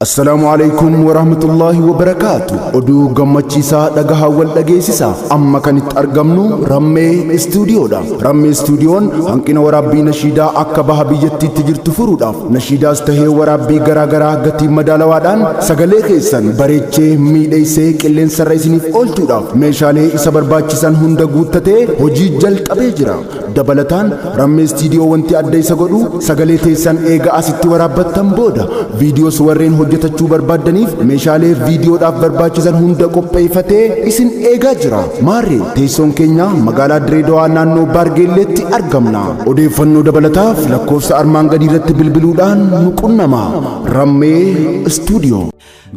Assalaamu alaikum warahmatullaahi wabarakaatu. Oduu gammachiisaa dhagahaa wal dhageessisaa. Amma kan itti argamnu Rammee Istuudiyoodha. Rammee Istuudiyoon hanqina waraabbii nashiidaa akka baha biyyattiitti jirtu furuudhaaf nashiidaas tahee waraabbii garaa garaa gatii madaalawaadhaan sagalee keessan bareechee miidheessee qilleensarra isiniif oolchuudhaaf meeshaalee isa barbaachisan hunda guuttatee hojii jalqabee jira. Dabalataan Rammee Istuudiyoo wanti adda isa godhu sagalee teessan eega asitti waraabbattan booda viidiyoos warreen hojjetachuu barbaaddaniif meeshaalee viidiyoodhaaf barbaachisan hunda qopheeffatee isin eegaa jira. Maarree teessoon keenya magaalaa Direedawaa naannoo Baargeelleetti argamna. Odeeffannoo dabalataaf lakkoofsa armaan gadii irratti bilbiluudhaan nu qunnama. Rammee Istuudiyoo.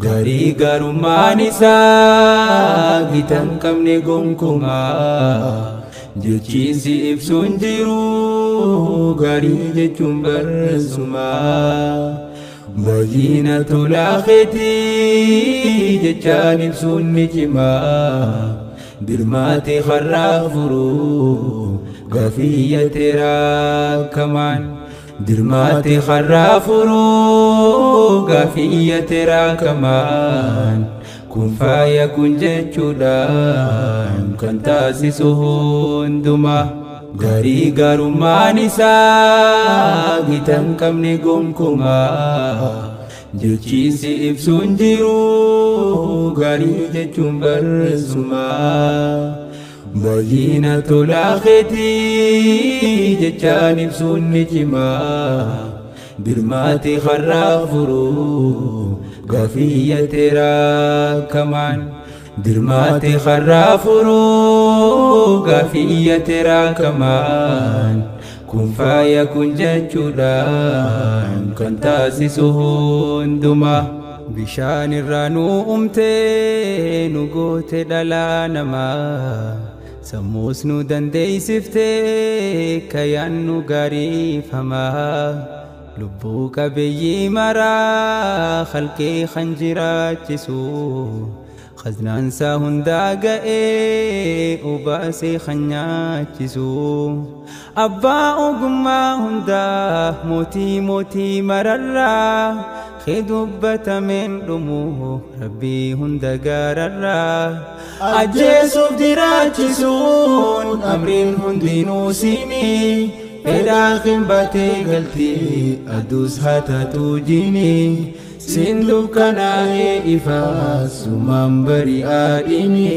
Garii gaarummaan isaa gita hin qabne gonkumaa, jechiinsi ibsuun jiru gaarii jechuun barreessumaa. Baay'ina tolaa keetii jechaan ibsuun ni cimaa. Dirmaate har'aa furuu gaafiyyate raakamaan. Dirmaate har'aa furuu gaafiyyate raakamaan. Kun faaya kun jechuudhaan kan taasisu hundumaa. Garii gaarummaan isaa gita hin qabne gonkumaa, jechiinsi ibsuun jiru gaarii jechuun barreessumaa. Baay'ina tolaa keetii jechaan ibsuun ni cimaa. Dirmaate har'aa furuu gaafiyyate raakamaan. Dirmaate har'aa furuu gaafiyyate raakamaan. Kun faaya kun jechuudhaan kan taasisu hundumaa. Bishaan irraa nu uumtee nu goote dhalaa namaa. Sammuus nu dandeessiftee kayyaan nu gaariifamaa. Lubbuu qabeeyyii maraa halkee kan jiraachisu. Khaznaansaa hundaa ga'ee obaasee kan nyaachisu. Abbaa ogummaa hundaa mootii mootii mararraa. Kee dubbatameen dhumu rabbii hunda gaararraa. Ajjeesuuf jiraachisuun amriin hundinuu siinii. Fedhaa qinbatee galtii aduus haa taatu jiinii. Siin dukkanaa'ee ifaa sumaan bari'aadhiini.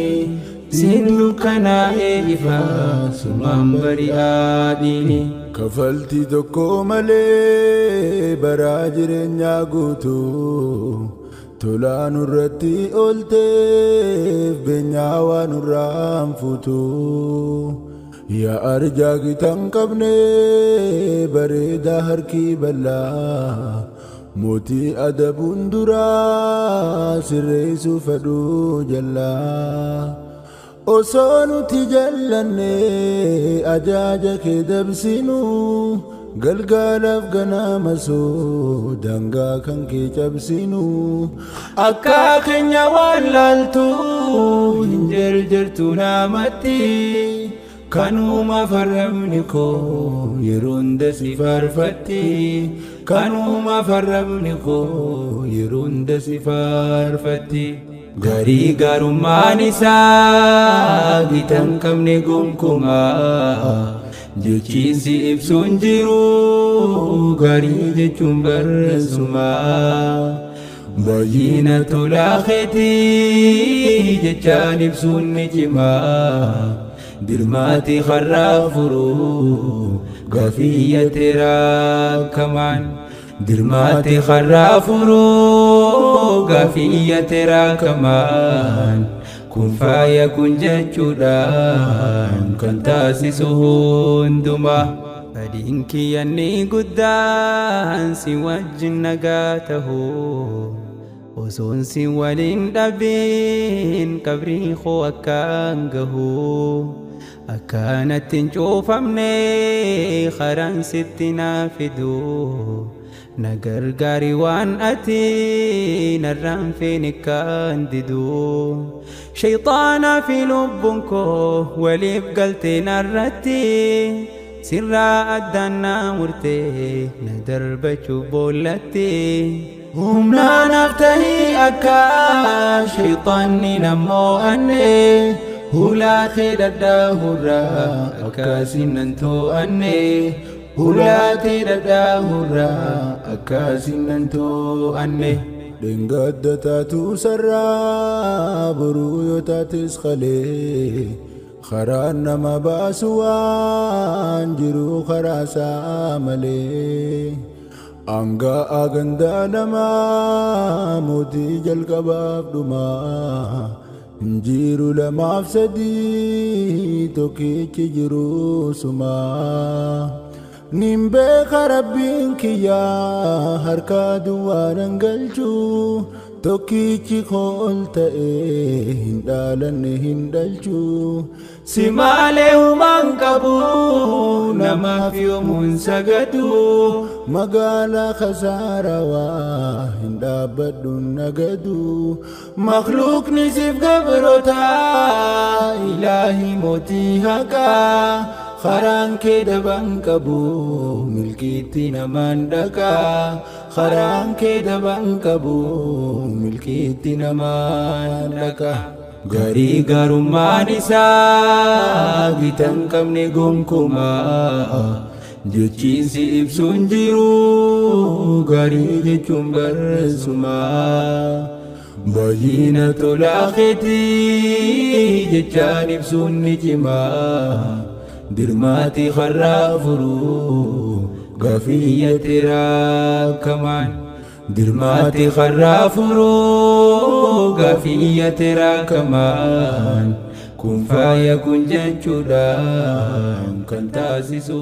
Siin dukkanaa'ee ifaa sumaan bari'aadhiini. Kafaltii tokko malee baraa jireenyaa guutuu tolaa nurratti oolteef beenyaa waan nurraan fuutu. Yaa arjaa gita hin qabne bareedaa harki bal'aa mootii adabuun duraa sirreessuu fedhuu jallaa. Osoo nuti jallanne ajaja kee dabsinu galgalaaf ganama soo daangaa kan kee cabsinu. Akka keenya wallaaltu hin jarjartu namatti. Kanuma farramni koo yeroo hunda si faarfatti. Kanuma farramni koo yeroo hunda si faarfatti. Garii gaarummaan isaa gita hin qabne gonkumaa, jechiinsi ibsuun jiru gaarii jechuun barreessumaa. Baay'ina tolaa keetii jechaan ibsuun ni cimaa. Dirmaate har'aa furuu gaafiyyate raakamaan. Dirmaate har'aa furuu gaafiyyate raakamaan. Kun faaya kun jechuudhaan kan taasisu hundumaa. Fadhiin kiyyanni guddaan si wajjin nagaa tahuu. Osoon si waliin dhabiin qabrii koo akkaan gahu. Akkanatti hin cuufamne karaan sitti naa fidu. Na gargaari waan ati narraan feene kan didu. Shayxaanaa fi lubbuun koo waliif galtee narratti. Sirraa addaan naa murtee na darbachuu boollatti. Humnaan haftahii akka shayxaanni namo'anne, hulaa kee dhadhaahurraa akkasiin nan to'anne, hulaa tee dhadhaahurraa akkasiin nan to'anne. Dheengadda taatu sarraa, boruu yoo taates qalee, karaan nama baasu waan jiru karaa isaa malee. Aanga'a gandaa namaa, mootii jalqabaaf dhumaa, hin jiru lamaaf sadii, tokkichi jiru sumaa. Nin beeka Rabbiin kiyyaa harka duwwaa nan galchu, tokkichi kool ta'ee hin dhaalanne hin dhalchu. Si malee humaan qabu, namaaf yoomuun sagadu. Magaalaa khasaarawaa hin dhaabbadhu nagadu. Makluuqni siif gabroota, ilaahi mootii haqaa, karaan kee daban qabu, milkiitti namaan dhaqaa, karaan kee daban qabu, milkiitti namaan dhaqa. Garii garummaan isaa gita hin qabne gonkumaa, jechiinsi ibsuun jiru garii jechuun barreessumaa. Baay'ina tolaa keetii jechaan ibsuun ni cimaa. Dirmaati karraa furuu gaafiyyate raakamaan. Dirmaati karraa furuu gaafiyyate raakamaan. Kun faaya kun jechuudhaan kan taasisu.